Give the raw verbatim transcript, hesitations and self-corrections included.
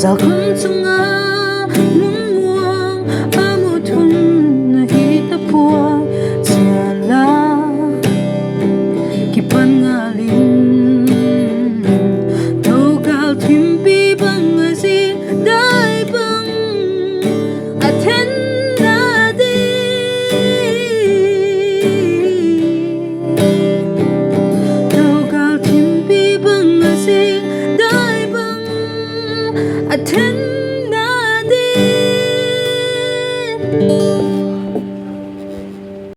Zalkhum chung a lungmuang a mu thun ahi ta puai, zia la kipan ngal in, thokâl thimpi bang a zi dai bang a thenna di. Thokâl thimpi bang a zi dai bang a thenna di.